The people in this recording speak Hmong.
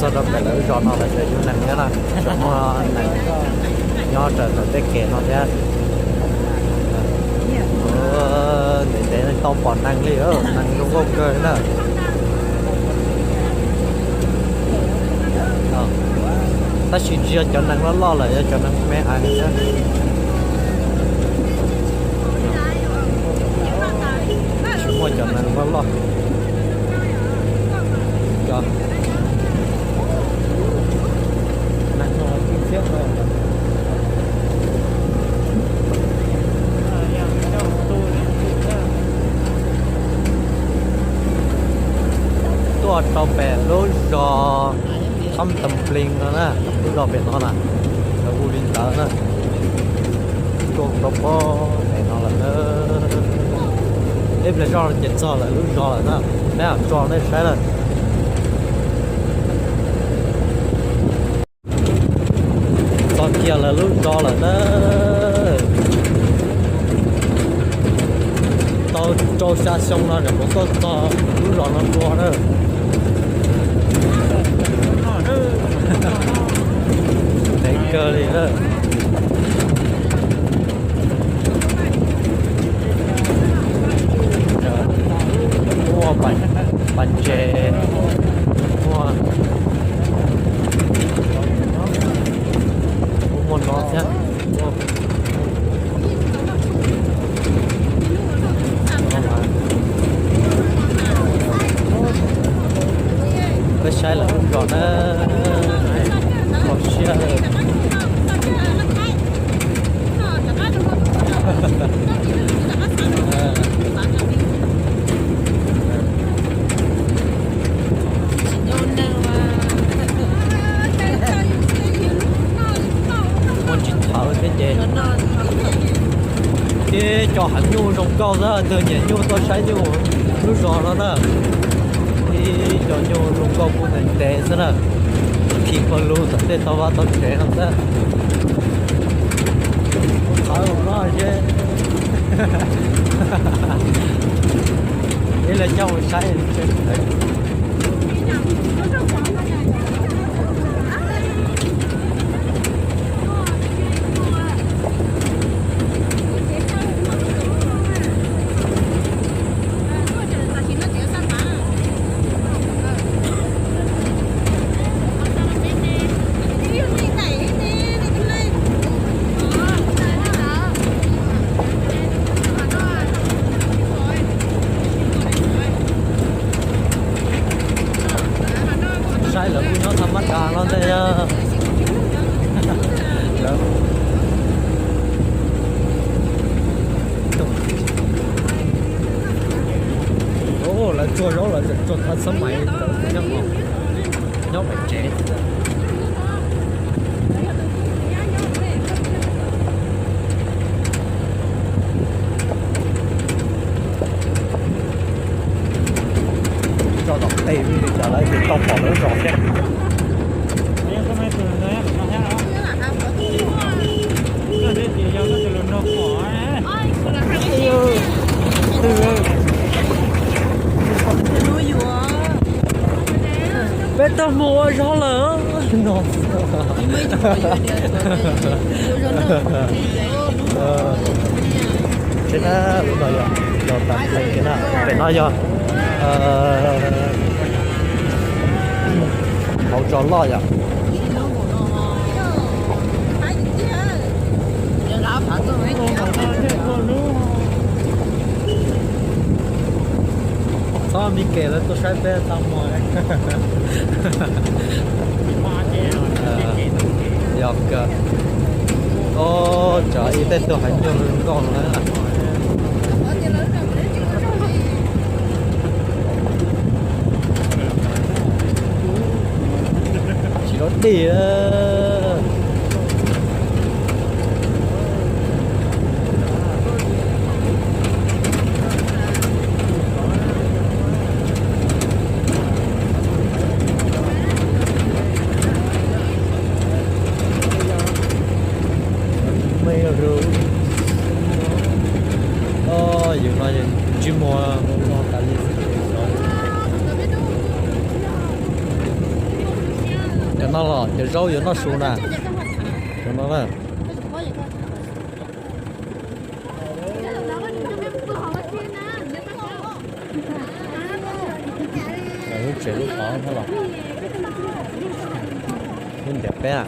Rau pem lawv lub zos no lawv tseem yug nees thiab na, tseem muaj nees nyob raws ntawm tej kev no thiab. Ntev ntev tau pom nees li, nees zoo nkauj kawg na. Tab sis tsis yog cov nees loj loj lawm, yog cov nees me me xwb. Tsis muaj cov nees loj loj. Tuaj rau pem lub zos Thab Tam Plees no na, lub zos pem no na, lawv hu li ntawd na. Tuaj rau pem no lawm na. Ib pliag zoj ces txog lawv lub zos lawm na, peb mam tso nej saib lawm. Txog kiag lawv lub zos lawm na. Tau rau xya xyoo no nyuam qhuav tuaj txog lub zos no dua na. Ntev kawg li na. Muaj pas ntses, muaj, muaj no thiab. Peb saib lawv lub zos na, kho siab. Muaj tsis thawv thiab ces. Ces cov heev nyuj zoo nkauj xwb, tus nyiam nyuj tuaj saib nyuj lub zos no na. Ib cov nyuj zoo nkauj kuj ntev ntev xwb na. Khi pawg lug tom tej tau vaj tau tsev no xwb. Thawv los no seb. Ib los coj mus saib. Saib lawv kuj nyob thaj mab das no ntag. Lawv, lawv tsuag zaub lawv tseem tsuag thaj xab mais nyob, nyob pem tsev. Tso tom tej li cas lawv tsis tau pom lawv zos thiab. Peb tau mus ua zog lawm no. Seb na, lub no yog, yog tas li na, pem no yog hauv zos loj yom. Txhob mi kem lawv tuaj saib peb tau mog. Yog kawg. Cov ib tej tug heev nyuj nkauj no na. Tsis lov dig. Yus no ntsej muag zoo no tas li. Los cov zaub yuav noj su na. Cov no na. Lub tsev lub tod thiab los. Lub ntiav peb.